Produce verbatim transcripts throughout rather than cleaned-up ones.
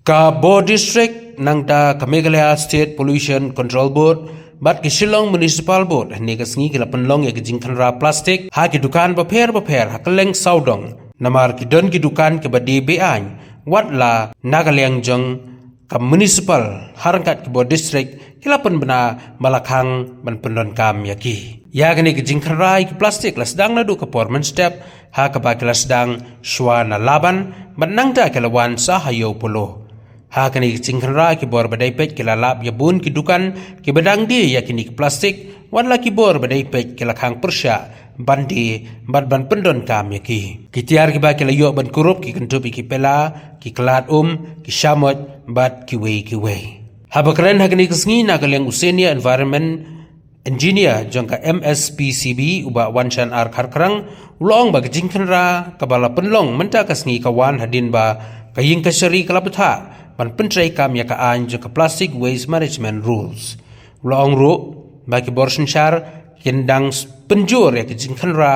Ka Bor District nangta ka Meghalaya State Pollution Control Board bad ka Shillong Municipal Board hynne ka sngi ki la pynlong ïa ka jingkhynra plastik ha ki dukan bapher bapher ha kylleng sawdong. Namar ki don ki dukan kiba die be-aiñ, wat la na ka liang jong ka municipal ha ryngkat ki Bor District ki la pynbna ba la khang ban pyndonkam ïa ki. Ïa kane ka jingkhynra ïa ki plastik la sdang naduh ka por mynstep, ha kaba ki la sdang shwa na Laban bad nangta ki la wan sa ha Ïew Polo. Ha kane ka jingkhynra ki bor ba dei peit ki la lap ïa bun ki dukan kiba dang die ïa kine ki plastik, wat la ki bor ba dei peit ki la khang pyrshah ban die bad ban pyndonkam ïa ki. Ki tiar kiba ki la ïoh ban kurup ki kynthup ïa ki pela, ki khlad um, ki shamoit bad kiwei kiwei. Haba kren ha kane ka sngi na ka liang u Senior Environment Engineer jong ka M S P C B, u Bah Wanshan R Kharkrang, u la ong ba ka jingkhynra kaba la pynlong mynta ka sngi ka wan hadien ba ka ïing kashari ka la bthah ban pyntreikam ïa ka aiñ jong ka Plastic Waste Management Rules. U la ong ruh ba ki bor synshar kin dang s- pynjur ïa ka jingkhynra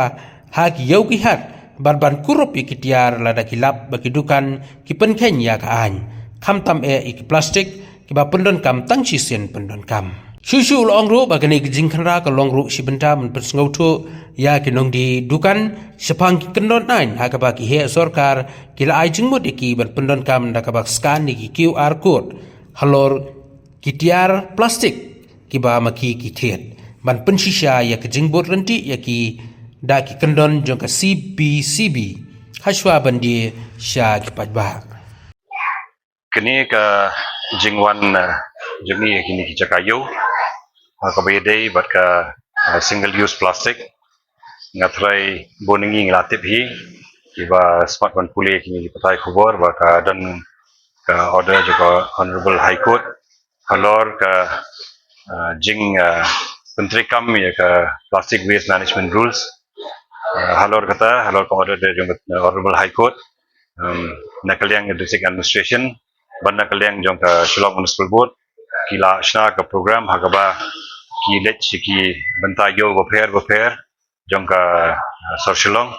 ha ki ïew ki hat bad ban kurup ïa ki tiar lada ki lap ba ki dukan ki pynkheiñ ïa ka aiñ, khamtam eh ïa ki plastik kiba pyndonkam tang shisien pyndonkam. Shuh shuh u la ong ruh ba kane ka jingkhynra ka long ruh shi bynta ban pynsngewthuh ïa ki nongdie dukan shaphang ki kyndon aiñ ha kaba ki heh sorkar ki la ai jingmut ïa ki ban pyndonkam da kaba scan ïa ki Q R code halor ki tiar plastik kiba ma ki ki thied, ban pynshisha ïa ka jingbud ryntih ïa ki da ki kyndon jong ka C P C B ha shwa ban die sha ki paidbah. Kane ka jingwan, eh, jong ngi ha kine ki jaka ïew, ha kaba ïadei bad ka, eh, single use plastic. Nga tharai bun na ngi ngi la tip hi, kiba smat ban pule kine ki pathai khubor ba ka don ka order jong ka Honorable High Court halor ka, eh, jing, eh, pyntreikam ïa ka Plastic Waste Management Rules. Eh, halor kata, halor ka order jong ka, eh, Honorable High Court, em, na ka liang District Administration bad na ka liang jong ka Shillong Municipal Board ki la shna ka program ha kaba ki leit sha ki bynta ïew bapher bapher jong ka, eh, sor Shillong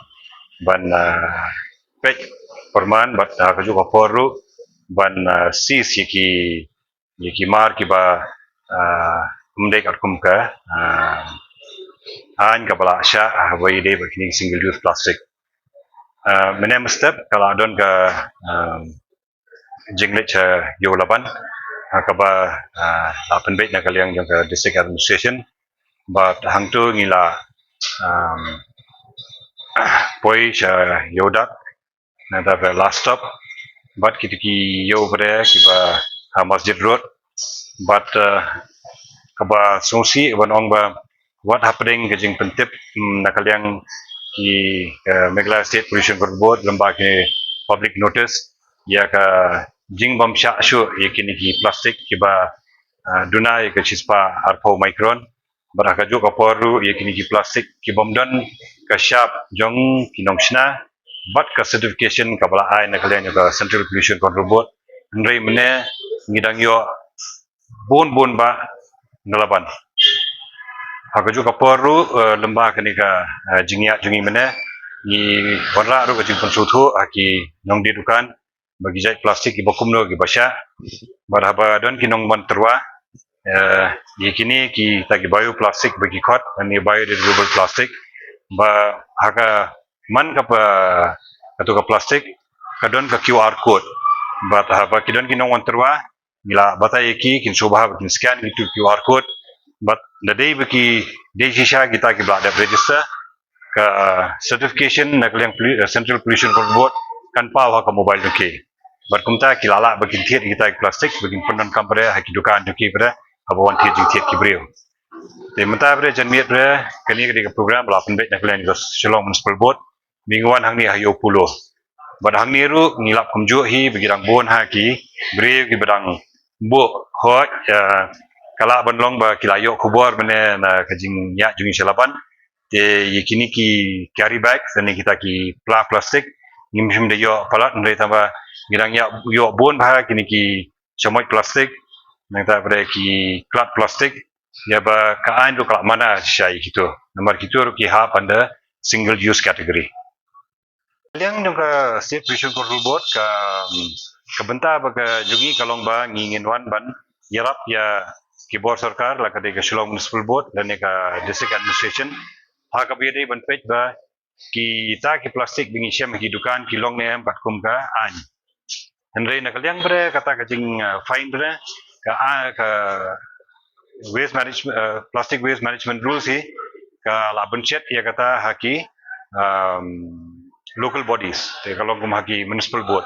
ban, eh, peit pyrman bad, eh, ha kajuh ka por ruh ban, eh, seize ïa ki, ïa ki mar kiba, eh, ym dei katkum ka, eh, aiñ kaba la shah, eh, haba ïadei bad kine ki single use plastic. Eh, mynne mynstep ka la don ka, eh, jingleit sha Ïew Laban, ha kaba, eh, la pynbeit na ka liang jong ka District Administration. Bad hangto ngi la, em, poi sha Ïew Dak, nangta ka last stop bad kito ki ïew ba dei kiba ha Masjid Road. Bad, eh, kaba sngewsih ban ong ba wat hapdeng ka jingpyntip, mm, na ka liang ki, eh, Meghalaya State Pollution Control Board lyngba ki public notice ïa ka jingbym shah shuh ïa kine ki plastik kiba, eh, duna ïa ka shispah arphew micron. Bad ha kajuh ka por ruh ïa kine ki plastik kibym don ka shap jong ki nongshna bad ka certification kaba la ai na ka liang jong ka Central Pollution Control Board. Hynrei mynne ngi dang ïoh bun bun bah na Laban. Ha kajuh ka por ruh, eh, lyngba kane ka, eh, jingïaid jong ngi mynne, ngi wanrah ruh ka jingpynsngewthuh ha ki nongdie dukan ba ki jait plastik kiba kumno kiba shah. Bad haba don ki nongwan tyrwa, eh, ïa kine kita ki bioplastic ba ki khot, ne biodegradable plastic, ba ha ka man ka pa, kato ka plastik ka don ka Q R code. Bad haba ki don ki nongwan tyrwa, ngi la batai ïa ki, kin sngewbha ba kin scan ïa ki Q R code. Bad da dei ba ki dei shisha kita kiba la dep register, ka certification na ka liang poli-, eh, Central Pollution Control Board kan paw ha ka mobile jong ki. Bad kumta ki la lah ba kin thied kita ki plastik ba kin pyndonkam pat ha ki dukan jong ki pat haba wan thied jingthied ki briew. Te mynta pat jan miet pat kane ka dei ka program ba la pynbeit na ka liang ka Shillong Municipal Board. Ba ngi wan hangne ha Ïew Polo. Bad hangne ruh ngi lap kumjuh hi ba ki dang bun ha ki briew kiba dang buh hooid, eh, ka lah ban long ba ki la ïoh khubor mynne na ka jingïaid jong ngi sha Laban. Te ïa kine ki carry bag, ne kita ki pla plastik, ngim shym da ïoh palat, hynrei tangba ngi dang ïa ïoh bun bha kine ki shamoit plastik, nangta pat ki khlad plastik, ïa ba ka aiñ ruh ka la mana shisha ïa kito. Namar kito ruh ki hap under single use category. Liang jong ka State Pollution Control Board ka, mm, Ka bynta ba ka jong ngi ka long ba ngi ngin wan ban ïarap ïa ki bor sorkar, la ka dei ka Shillong Municipal Board lane ka District Administration, ha kaba ïadei ban peit ba kita ki plastik ba ngi shem ha ki dukan ki long ne em katkum ka aiñ. Hynrei na ka liang pat kata ka jing, uh, fine pat ka, uh, ka waste management, uh, plastic waste management rules hi ka la bunshet ïa kata ha ki, um, local bodies, te ka long kum ha ki municipal board.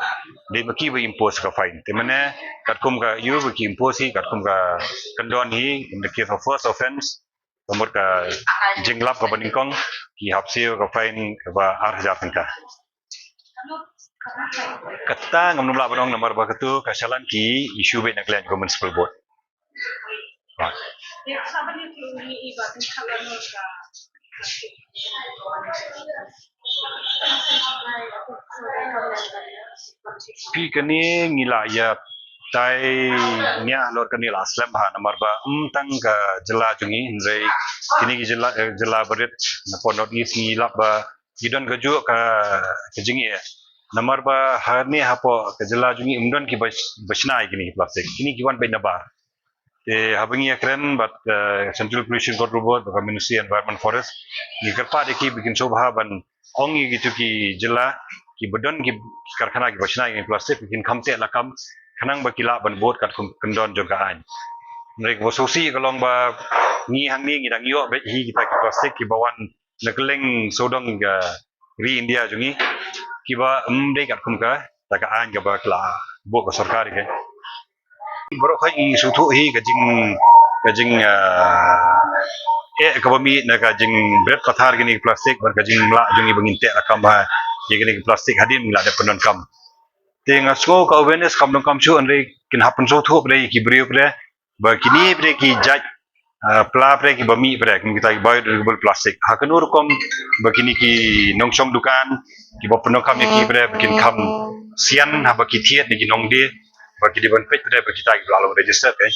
Dei ma ki ba impose ka fine. Te mynne katkum ka ïa ba ki impose hi, katkum ka kyndon hi, in the case of first offence, ka mut ka jinglap kaba nyngkong, ki hap siew ka fine kaba ar hajar tyngka. Kata ngam nym lah ban ong namar ba katu ka shalan ki issue beit na ka liang ka municipal board. Phi, kane ngi la ïa tai nia lor kane la slem ha namar ba, mm, tang ka jylla jong ngi, hynrei kine ki jylla, eh, jylla barit na pdeng North East ngi lap ba ki don kajuh ka, ka jingeh. Namar ba hane hapoh ka jylla jong ngi ym don ki ba, ba shna ïa kine ki plastik. Kine ki wan beit nabar. Te haba ngi ïakren bad, eh, Central Pollution Control Board bad ka Ministry Environment Forest, ngi kyrpad ïa ki ba kin sngewbha ban ong ïa kitu ki jylla kiba don ki karkhana kiba shna ïa ki plastik, ba kin kham teh lakam khnang ba ki lah ban bud katkum kyndon jong ka aiñ. Hynrei kaba sngewsih ka long ba ngi hangne ngi dang ïoh beit hi kita ki plastik kiba wan na kylleng sawdong ka ri India jong ngi, kiba ym dei katkum kata ka aiñ kaba la buh ka sorkar ïa ka. Baroh khoit ngi sngewthuh hi ka jing, ka jing, ah, eh, kaba mih na ka jingbret pathar kine ki plastik bad ka jinglah jong ngi ba ngin teh lakam ha ïa kine ki plastik hadien ngi la dep pyndonkam. Te nga sngew ka awareness kam donkam shuh, hynrei kin hap pynsngewthuh pat ïa ki briew pat ba kine pat ki jait, ah, pla pat kiba mih pat, kum kita ki biodegradable plastic. Ha kano rukom ba kine ki nongshong dukan kiba pyndonkam ïa ki pat ba kin kham sian haba ki thied na ki nongdie, ba ki dei ban peit pat ba kita kiba la long registered, eh.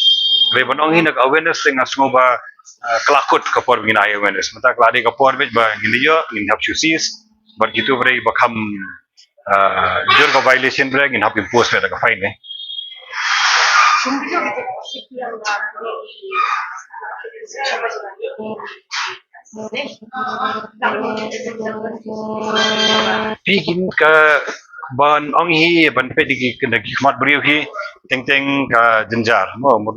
Hynrei ban ong hi na ka awareness te nga sngew ba, ah, ka la kut ka por ba ngin ai awareness. Mynta ka la dei ka por beit ba ngin ïoh, ngin hap shu seize bad kitu pat ba kham, ah, jur ka violation pat ngin hap impose pat ka fine, eh. Phi, kine kiban ong hi ban peit da ki, da ki khmat briew hi teng teng ka jynjar. Mo, mo,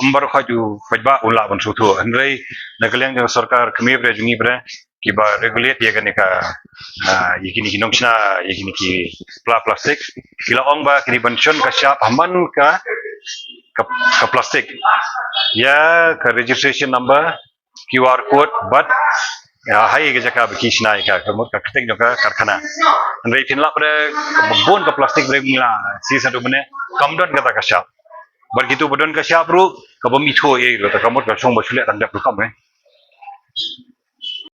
ym baroh khoit u paidbah u lah ban sngewthuh. Hynrei na ka liang jong ka sorkar kmie pat jong ngi pat kiba regulate ïa kane ka, ah, ïa kine ki nongshna ïa kine ki pla plastik, ki la ong ba ki dei ban shon ka shap ha man ka, ka, ka plastik ïa ka registration number, Q R code bad, ah, ha ïa ka jaka ba ki shna ïa ka, ka mut ka kyrteng jong ka karkhana. Hynrei phin lap pat ba bun ka plastik ba ngi la seize haduh mynne kam don kata ka shap. Bad kitu ba don ka shap ruh kaba mih thuh ïa kata, ka mut ka shong ba shu leh tang dep rukom, eh.